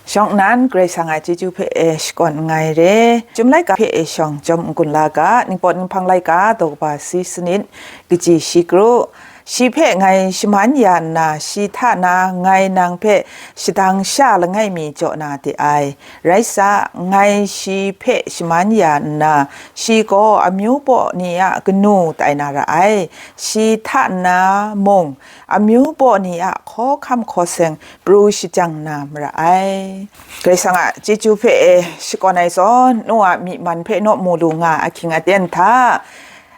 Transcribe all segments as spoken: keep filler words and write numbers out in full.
Shawng nnan Karai Kasang a chyeju hpe e shakawn nngai re. Chyum laika hpe e shawng jawm n-gun la ga, ningpawt ninghpang laika daw kaba si sanit, kaji shi kru. Shi hpe ngai shaman ya nna, shi hta na ngai nang hpe shadang sha langai mi jaw na de ai. Rai sa, ngai shi hpe shaman ya nna, shi gaw amyu paw ni a kanu tai na ra ai. Shi hta na mung, amyu paw ni a hkawhkam hkawseng pru shajang na mara ai. Karai Kasang a chyeju hpe e shakawn ai zawn, nu a myi man hpe naw mu lu nga ahkying aten hta,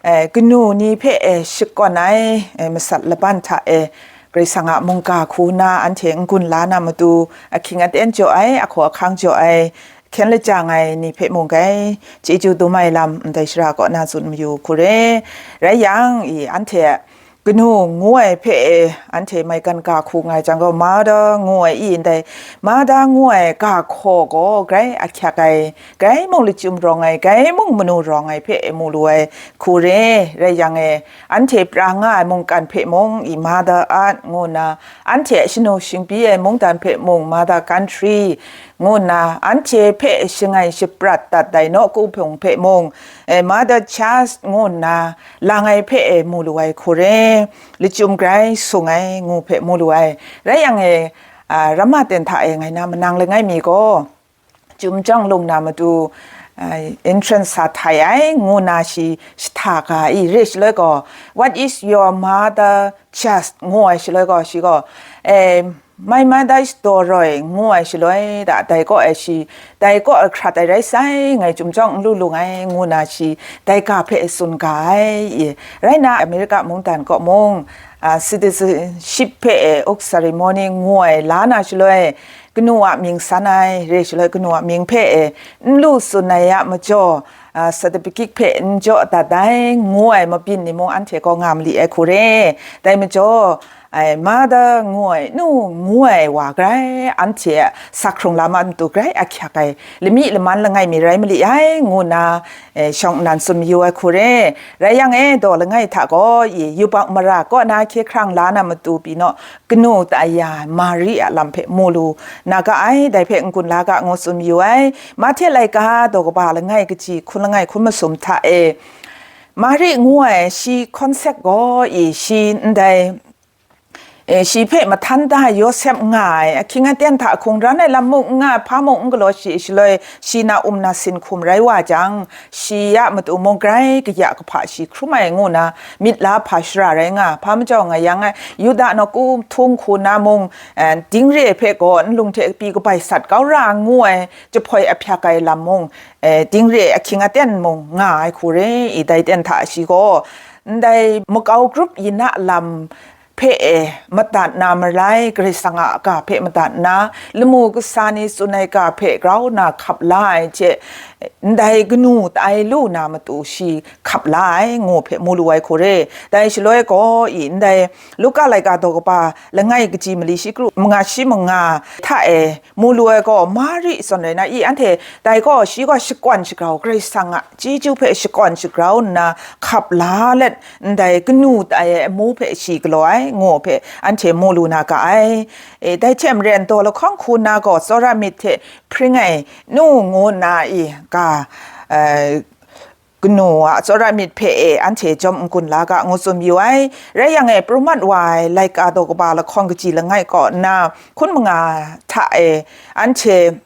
e, kanu ni hpe e shakawn ai, e, masat laban hta e, Karai Kasang a mungga hku na anhte n-gun la na matu, ahkying aten jaw ai, ahkaw ahkang jaw ai, hkyen lajang ai ni hpe mung gai chyeju dum ai lam ndai shara kaw na tsun mayu hku re. Rai yang, i, anhte kanu ngu ai hpe e, anhte maigan ga hku nga ai jang gaw, mother ngu ai i ndai, mother ngu ai ga hkaw gaw grai ahkyak ai, grai mung lachyum rawng ai, grai mung manu rawng ai hpe e mu lu ai hku re. Rai yang e, anhte pra nga ai mungkan hpe mung i mother earth ngu nna, anhte shanu shingbi ai mungdan hpe mung mother country ngu nna, anhte hpe shangai shaprat dat ai nawku hpung hpe mung, e, mother church ngu nna, lang ai hpe e mu lu ai hku re, lachyum grai sung ai ngu hpe mu lu ai. Rai yang e, a, ramma ten hta e ngai na manang langai mi gaw, Chyum jawng lung na matu, a, entrance sa htai ai ngu na shi shahta ga i re shaloi gaw, "What is your mother church?" ngu ai shaloi gaw, shi gaw, e, "My mother is Doroi," ngu ai shaloi da, dai kaw e shi, dai kaw e hkrat ai rai sai, ngai chyum jawng n lu lung ai, ngu na shi dai ga hpe tsun ga ai. I, rai na, America mungdan kaw mung, a, citizenship hpe e uk ceremony ngu ai la na shaloi, kanu a mying san ai, re shaloi kanu a mying hpe e n lu tsun ai a majaw, a, certificate hpe n jaw dat ai, ngu ai mabyin ni mung anhte kaw nga mali ai hku re. Dai majaw, ai, mother ngu ai, nu ngu ai wa grai, anhte a sak hkrung lam a matu grai ahkyak ai, lami laman langai mi rai mali ai, ngu nna, e, shawng nnan tsun mayu ai hku re. Rai yang e, daw langai hta gaw, i, yubak mara kaw na hkye hkrang la na matu pyi naw, kanu ta ya Mari a lam hpe mu lu na ga ai, dai hpe n-gun la ga ngu tsun mayu ai. Mahte laika daw kaba langai kaji hkun langai hkun masum hta e, Mari ngu ai shi concept gaw i shi ndai, e, shi hpe mahtan da Yawsep nga ai, ahkying aten hta hkungran ai lam mung n nga, hpa mung n galaw shi shaloi, shi na um na sin hkum rai wa jang, shi a matu mung grai kaya kahpa shi hkrum ai ngu na, myit la hpa shara rai nga, hpa majaw nga yang ai, Yuda nawku htung hku na mung, eh, dingre hpe gaw nlung hte pyi kabai sat kau ra ngu ai jahpoi ahpyak ai lam mung, eh, dingre ahkying aten mung nga ai hku re, i dai ten hta shi gaw, ndai makau grup yin a lam hpe e madat na malai, Karai Kasang a ga hpe madat na, lamu kasa ni tsun ai ga hpe grau na hkap la ai hte, ndai kanu tai lu na matu shi hkap la ai, ngu hpe mu lu ai hku re. Dai shaloi gaw, i ndai Luka laika daw kaba langai kaji mali shi kru manga shi manga hta e mu lu ai gaw, Mari zawn rai na i, anhte dai gaw shi gaw shakawn shagrau, Karai Kasang a chyeju hpe shakawn shagrau nna hkap la let, ndai kanu tai ai amu hpe shi galaw ai, ngu hpe anhte mu lu na ga ai. E, dai hte maren daw lahkawng hku na gaw, tsawra myit hte hpring ai nu ngu nna i ga, eh, kanu a tsawra myit hpe e anhte jawm n-gun la ga, ngu tsun yu ai. Rai yang e, pru mat wa ai laika daw kaba lahkawng kaji langai kaw nna, hkun manga hta e anhte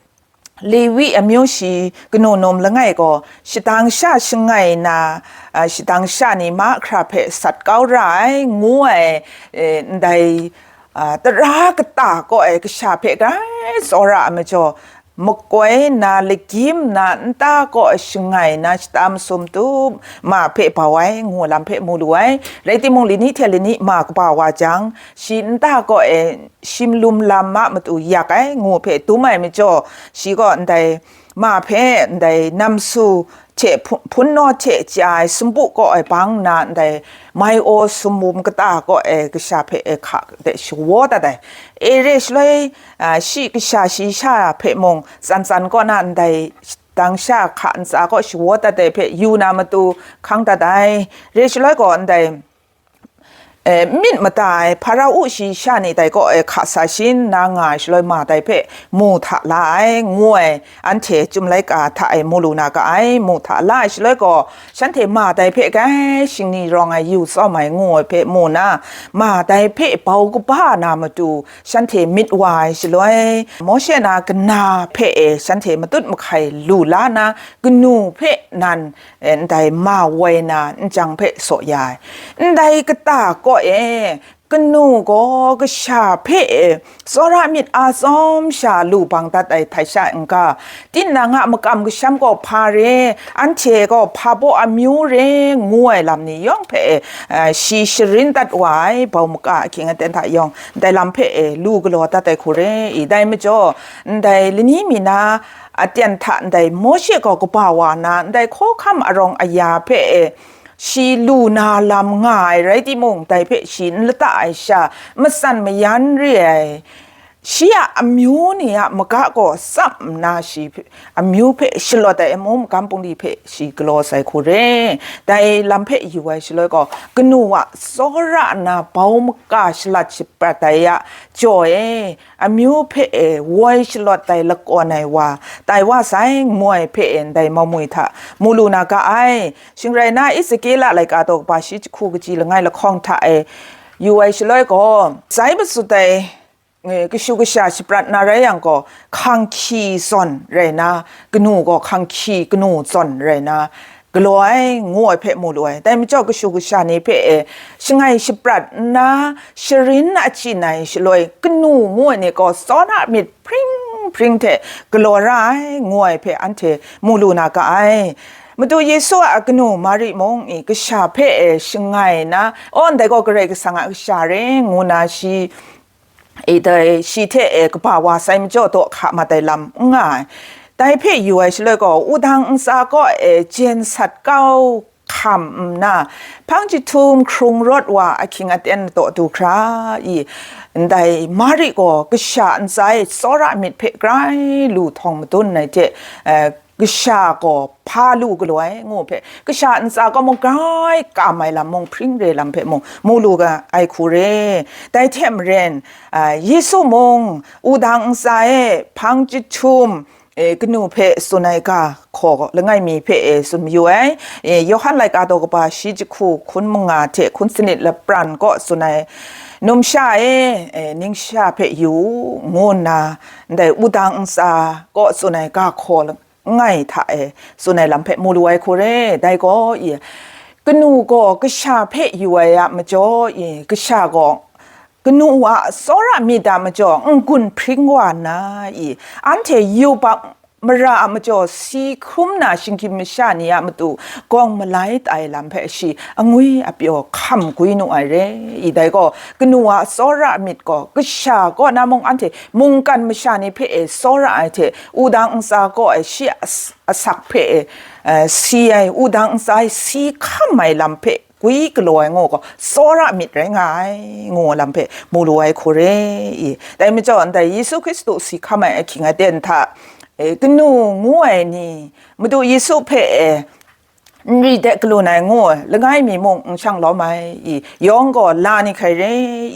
Lewi amyu shi kanu num langai gaw, shadang sha shangai na, a, shadang sha ni mahkra hpe sat kau ra ai, ngu ai, e, ndai, a, tara kata kaw ai kasha hpe grai tsawra ai majaw, makoi na, lagyim na, nta kaw shangai na, shata masum tu ma hpe bau ai, ngu lam hpe mu lu ai. Rai timung, lani hte lani ma kaba wa jang, shi nta kaw e shim lum lam a matu yak ai, ngu hpe dum ai majaw, shi gaw ndai ma hpe ndai namsu hte hpu-, hpunnaw hte chya ai sumpu kaw e bang nna, ndai mai-aw sumwum kata kaw e kasha hpe e hka de shawaw dat ai. E re shaloi, a, shi kasha shi sha hpe mung tsan tsan kaw na ndai dang sha hka ntsa kaw shawa dat ai hpe yu na matu hkang dat ai. Re shaloi gaw ndai, e, myit mada ai Hparau shi sha ni dai kaw, e, hka sa shin na nga ai shaloi ma dai hpe mu hta la ai, ngu ai, anhte Chyum laika hta e mu lu na ga ai, mu hta la ai shaloi gaw, shanhte ma dai hpe gai shingni rawng ai yu tsawm ai, ngu ai hpe mu na, ma dai hpe bau kaba na matu, shanhte myit wa ai shaloi, Mawshe na kana hpe e shanhte matut mahkai lu la na, kanu hpe nan, e, ndai ma woi na njang hpe saw ya ai. Ndai kata kaw e, kanu gaw kasha hpe e tsawra myit a tsawm sha lu bang dat ai htai sha n-ga, tinang a makam kasham gaw hpa re, anhte gaw hpa baw amyu re, ngu ai lam ni yawng hpe e, e, shi sharin dat wa ai bau maka ahkying aten hta yawng, ndai lam hpe e lu galaw dat ai hku re i, dai majaw, ndai lani mi na aten hta ndai Mawshe gaw kaba wa na, ndai hkawhkam arawng aya hpe e shi lu na lam nga ai rai timung, dai hpe shi n lata ai sha, matsan mayan re ai, shi a amyu ni a maga gaw tsap nna shi hpe, amyu hpe shalawt ai amu magam bungli hpe shi galaw sai hku re. Dai lam hpe yu ai shaloi gaw, kanu a tsawra na bau maka shalat shaprat ai a jaw e, amyu hpe e woi shalawt ai lakawn ai wa, tai wa sai, ngu ai hpe e ndai mamui hta mu lu na ga ai. Shing rai na, Ezekiela laika daw kaba shi jahku kaji langai lahkawng hta e yu ai shaloi gaw, sai matsut ai, e, kashu kasha shaprat na rai yang gaw, hkang hkyi zawn rai na, kanu gaw hkang hkyi kanu zawn rai na, galaw ai, ngu ai hpe mu lu ai. Dai majaw, kashu kasha ni hpe e shangai shaprat nna, sharin achyin ai shaloi, kanu ngu ai ni gaw tsawra myit hpring hpring hte galaw ra ai, ngu ai hpe anhte mu lu na ga ai. Madu Yesu a kanu Mari mung i kasha hpe e shangai na, aw, ndai gaw Karai Kasang a kasha re, ngu na shi e dai shi hte e kaba wa sai majaw, daw hka mat ai lam n nga ai. Dai hpe yu ai shaloi gaw, wudang ntsa kaw e jen sat kau hkam nna, hpang jahtum hkrung rawt wa ahkying aten daw du hkra i, ndai Mari gaw kasha ntsa e tsawra myit hpe grai lu htawng madun ai hte, e, kasha gaw hpa lu galaw ai, ngu hpe, kasha ntsa gaw mung grai kam ai lam mung, hpring re lam hpe mung, mu lu ga ai hku re. Dai hte maren, a, Yesu mung wudang ntsa e hpang jahtum, e, kanu hpe tsun ai ga hkaw langai mi hpe, e, tsun mayu ai. E, Yawhan laika daw kaba shi jahku hkun manga hte hkun sanit lapran kaw tsun ai, numsha e, e, ningsha hpe yu u, ngu nna, ndai wudang ntsa kaw tsun ai ga hkaw langai hta e tsun ai lam hpe mu lu ai hku re. Dai gaw i, kanu gaw kasha hpe yu ai a majaw i, kasha gaw kanu a tsawra myit a majaw n-gun hpring wa nna i, anhte yubak mara a majaw si hkrum na shinggyim masha ni a matu gawng malai tai lam hpe shi angwi apyaw hkam gwi nu ai re. I dai gaw, kanu a tsawra myit gaw kasha kaw na mung, anhte mungkan masha ni hpe e tsawra ai hte, wudang ntsa kaw e shi a s-, asak hpe e, e, si ai, wudang ntsa e si hkam ai lam hpe gwi galaw ai ngu gaw, tsawra myit rai nga ai, ngu ai lam hpe mu lu ai hku re i. Dai majaw, ndai Yesu Hkristu si hkam ai ahkying aten hta, e, kanu ngu ai ni, Madu Yesu hpe, e, n ri de galun ai ngu ai langai mi mung n shang lawm ai i, yawng gaw la ni hkai re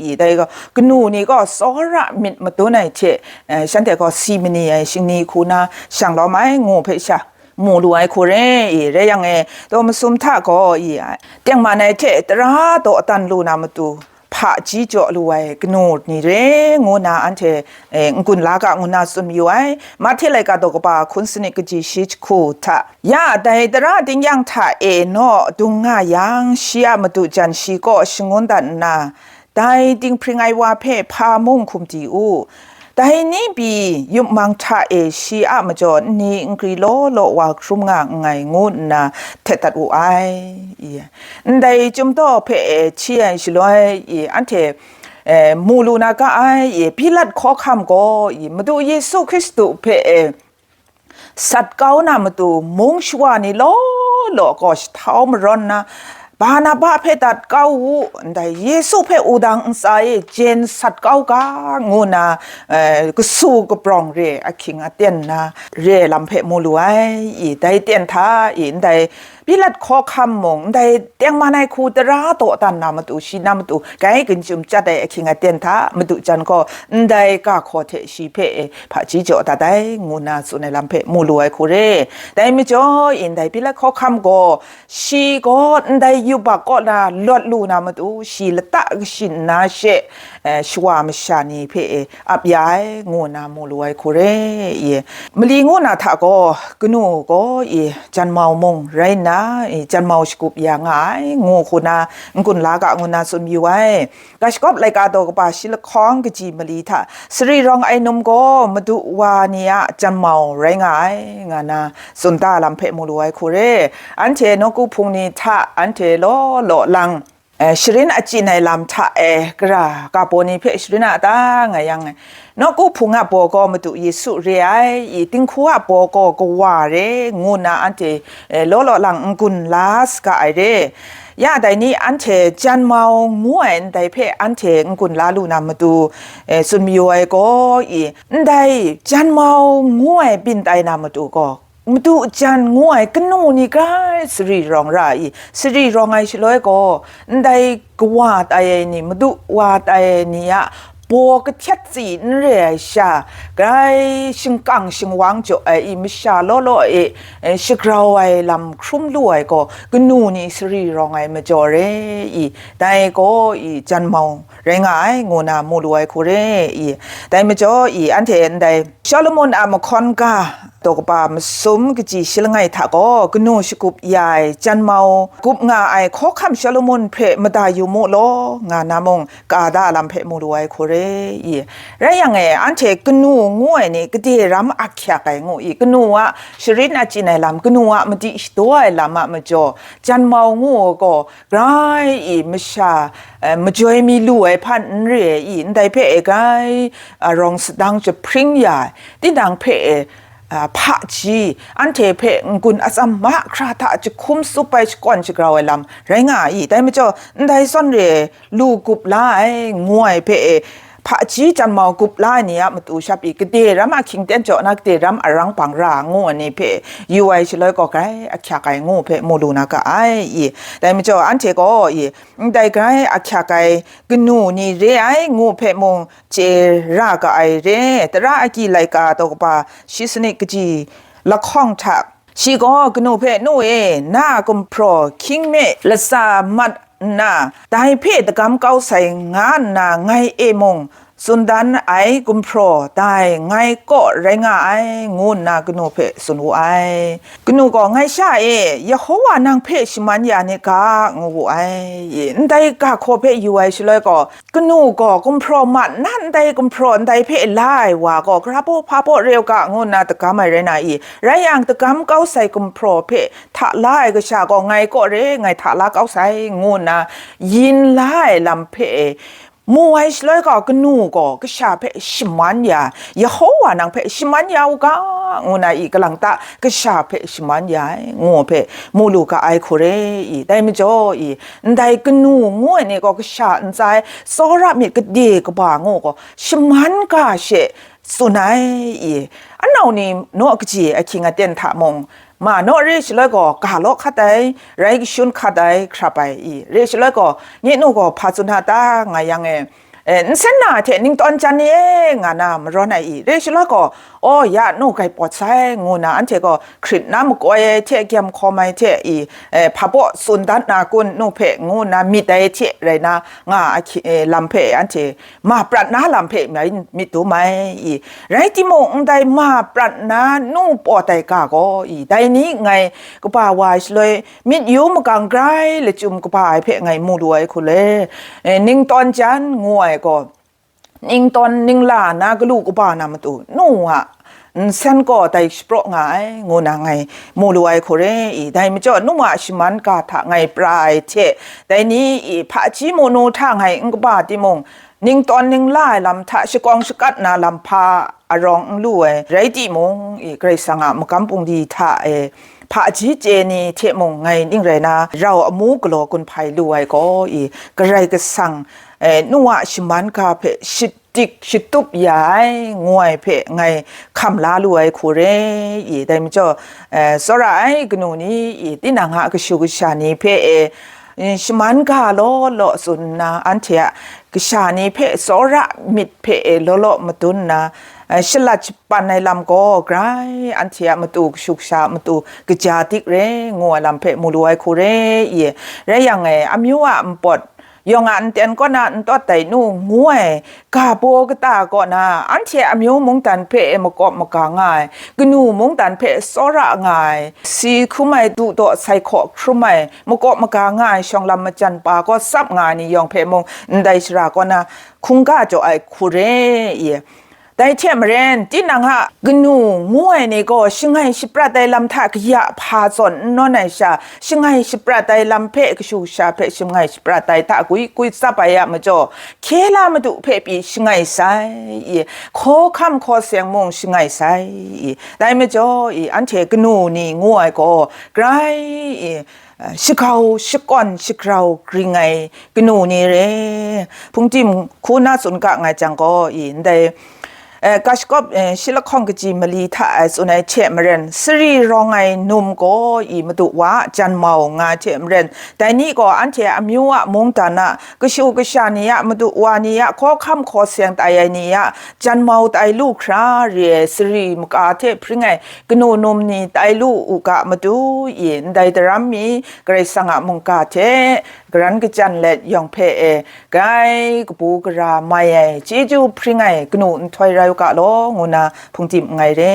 i, dai gaw, kanu ni gaw tsawra myit madun ai hte, e, shanhte gaw si mani ai shingni hku na shang lawm ai, ngu hpe sha mu lu ai hku re i, rai yang e, daw masum hta gaw i, tengman ai hte tara daw dan lu na matu, hpaji jaw lu ai kanu ni re, ngu na anhte, e, n-gun la ga, ngu na tsun mayu ai. Mahte laika daw kaba hkun sanit kaji shi jahku hta, ya dai tara dingyang hta e naw dung nga yang, shi a madu jan shi kaw shangun dat nna, dai dinghpring ai wa hpe hpa mung hkum di u. Dai ni pyi, yup mang hta e shi a majaw nni nkri law law wa hkrum nga nngai, ngu nna htet dat wu ai. I, ndai Chyum daw hpe e hti ai shaloi, i, anhte, e, mu lu na ga ai, i, Pilat hkawhkam gaw, i, Madu Yesu Hkristu hpe e sat kau na matu, mung shawa ni law law gaw shahtau marawn na, Barnaba hpe dat kau u, ndai Yesu hpe wudang ntsa e jen sat kau ga, ngu nna, eh, kasu kaprawng re ahkying aten na re ai lam hpe mu lu ai. I, dai ten hta, i, ndai Pilat hkawhkam mung, ndai tengman ai hku tara dawdan na matu, shi na matu, gai ginjum chyat ai ahkying aten hta, madu jan gaw ndai ga hkaw hte shi hpe, e, hpaji jaw dat ai, ngu nna tsun ai lam hpe mu lu ai hku re. Dai majaw, i, ndai Pilat hkawhkam gaw, shi gaw ndai yubak kaw na lawt lu na matu, shi lata kashi nna she, eh, shawa masha ni hpe, e, ap ya ai, ngu nna mu lu ai hku re, i. Mali ngu na hta gaw, kanu gaw, i, janmau mung rai nna, i, janmau shagup ya nga ai, ngu hku na, n-gun la ga, ngu nna tsun mayu ai. Ga Shagawp laika daw kaba shi lahkawng kaji mali hta, sari rawng ai num gaw madu wa ni a janmau rai nga ai, nga na tsun da lam hpe mu lu ai hku re. Anhte nawku hpung ni hta anhte law law lang, eh, sharin achyin ai lam hta e, gara ga baw ni hpe sharin a ta, nga yang, nawku hpung a baw gaw Madu Yesu re ai, i, dinghku a baw gaw Kawa re, ngu nna anhte, eh, law law lang n-gun la saga ai re. Ya dai ni anhte janmau ngu ai ndai hpe anhte n-gun la lu na matu, eh, tsun mayu ai gaw, i, ndai janmau ngu ai byin tai na matu gaw, Madu jan ngu ai kanu ni grai sari rawng ra i, sari rawng ai shaloi gaw, ndai kawa tai ai ni, madu wa tai ai ni a baw kahtet tsi n re ai sha, grai shingkang shingwang jaw ai i, masha law law e, e, shagrau ai lam hkrum lu ai gaw, kanu ni sari rawng ai majaw re i, dai gaw i, janmau rai nga ai, ngu na mu lu ai hku re i. Dai majaw i, anhte ndai Shawlumon a mahkawn ga daw kaba masum kaji shi langai hta gaw, kanu shagup ya ai, janmau gup nga ai hkawhkam Shawlumon hpe mada yu mu law, nga na mung, ka da lam hpe mu lu ai hku re i. Rai yang e, anhte kanu ngu ai ni, gade ram ahkyak ai ngu i, kanu a sharin achyin ai lam, kanu a madi shadaw ai lam a majaw, janmau ngu ai gaw, grai i, masha, eh, majoi mi lu ai hpan n re ai i, ndai hpe e grai, a, rawng sadang jahpring ya ai, tinang hpe e, a, hpaji, anhte hpe n-gun atsam mahkra hta jahkum tsup ai shakawn shagrau ai lam rai nga ai i, dai majaw, ndai zawn re ai, lu gup la ai, ngu ai hpe e, hpaji janmau gup la ai ni a matu shap i, gade ram ahkying ten jaw na, gade ram arang bang ra, ngu ai ni hpe yu ai shaloi gaw grai ahkyak ai, ngu hpe mu lu na ga ai i. Dai majaw, anhte gaw i, ndai grai ahkyak ai kanu ni re ai, ngu hpe mung chye ra ga ai re. Tara agyi laika daw kaba shi sanit kaji lahkawng hta, shi gaw kanu hpe, "Nu e, na a gumhpraw hkying me latsa mat nna, dai hpe dagam kau sai nga nna, ngai e mung tsun dan ai gumhpraw dai ngai kaw rai nga ai," ngu nna kanu hpe tsun wu ai. Kanu gaw, "Ngai sha e, Yehova nang hpe shaman ya ni ga," ngu wu ai. Ndai ga hkaw hpe yu ai shaloi gaw, kanu gaw gumhpraw mat nna ndai gumhpraw ndai hpe la ai wa gaw, "Gara baw hpa baw re u ga," ngu nna dagam ai rai na i? Rai yang, dagam kau sai gumhpraw hpe hta la ai kasha gaw, "Ngai kaw re, ngai hta la kau sai," ngu nna yin la ai lam hpe mu ai shaloi gaw, kanu gaw kasha hpe shaman ya, "Yehova nang hpe shaman ya u ga," ngu na i, kalang ta kasha hpe shaman ya ai, ngu hpe mu lu ga ai hku re i. Dai majaw i, ndai kanu ngu ai ni gaw kasha ntsa e tsawra myit gade kaba ngu gaw shaman ga she tsun ai i. Anau ni naw kaji ahkying aten hta mung, ma naw re shaloi gaw, ga law hkat ai, rai kashun hkat ai, hkrap ai i. Re shaloi gaw, nye nu gaw hpa tsun a ta, nga yang e, e, nsen na hte ningtawn jan ni e, nga na marawn ai i. Re shaloi gaw, "Aw, ya nu gai pawt sai," ngu na, anhte gaw hkrit na makoi ai hte, gyam hkawm ai hte i, e, hpa baw tsun dat na kun, nu hpe, ngu na myit ai hte rai na, nga ahkyi-, e, lam hpe anhte ma prat na lam hpe mai myit dum ai i. Rai timung, ndai ma prat na nu pawt ai ga gaw i, dai ni ngai kaba wa ai shaloi, myit yu magang grai lachyum kaba ai hpe ngai mu lu ai hku le, e, ningtawn jan ngu ai gaw, ningtawn ningla na galu kaba na matu, nu a nsen gaw dai shapraw nga ai, ngu na ngai mu lu ai hku re i. Dai majaw, nu a shaman ga hta ngai pra ai hte, dai ni i hpaji munu hta ngai n kaba timung, ningtawn ningla ai lam hta shakawng shakat na lam hpa arawng n lu ai rai timung i, Karai Kasang a magam bungli hta e hpaji chye ni hte mung ngai ning rai na, rau amu galaw gun hpai lu ai gaw i, Karai Kasang, e, nu a shaman ga hpe shit dik shatup ya ai, ngu ai hpe ngai hkam la lu ai hku re i. Dai majaw, e, tsawra ai kanu ni i, tinang a kashu kasha ni hpe e, e, shaman ga law law tsun nna, anhte a kasha ni hpe tsawra myit hpe e law law madun nna, e, shalat shapan ai lam gaw grai anhte a matu kashu kasha a matu kaja dik re, ngu ai lam hpe mu lu ai hku re i. Rai yang e, amyu a npawt, yawng a nten kaw na n tawt dai nu ngu ai ga baw kata kaw na, anhte amyu mungdan hpe e makawp maga nga ai, kanu mungdan hpe tsawra nga ai, si hkrum ai, du daw sai hkaw hkrum ai, makawp maga nga ai shawng lam majan pa kaw tsap nga ai ni yawng hpe mung ndai shara kaw na hkungga jaw ai hku re i. Dai hte maren, tinang a kanu ngu ai ni gaw shangai shaprat ai lam hta kaya hpa zawn n nawn ai sha, shangai shaprat ai lam hpe kashu kasha hpe shangai shaprat ai hta gwi gwi tsap ai a majaw, hkye la madu hpe pyi shangai sai i, hkaw hkam hkaw seng mung shangai sai i. Dai majaw i, anhte kanu ni ngu ai gaw grai i, shagau shakawn shagrau gring ai kanu ni re. Hpungdim hku na tsun ga nga jang gaw i, ndai, eh, Kashkop, eh, shi lahkawng kaji mali hta ai tsun ai hte maren, sari rawng ai num gaw i, madu wa a janmau nga ai hte maren, dai ni gaw anhte amyu a mungdan a kashu kasha ni a, madu wa ni a, hkaw hkam hkaw seng tai ai ni a janmau tai lu hkra re ai sari maka hte hpring ai kanu num ni tai lu u ga, madu i, ndai daram mi Karai Kasang a mungga hte karan kajan let yawng hpe e, grai kabu gara mai ai, chyeju hpring ai kanu nhtoi rai u ga law, ngu na hpungdim nngai re.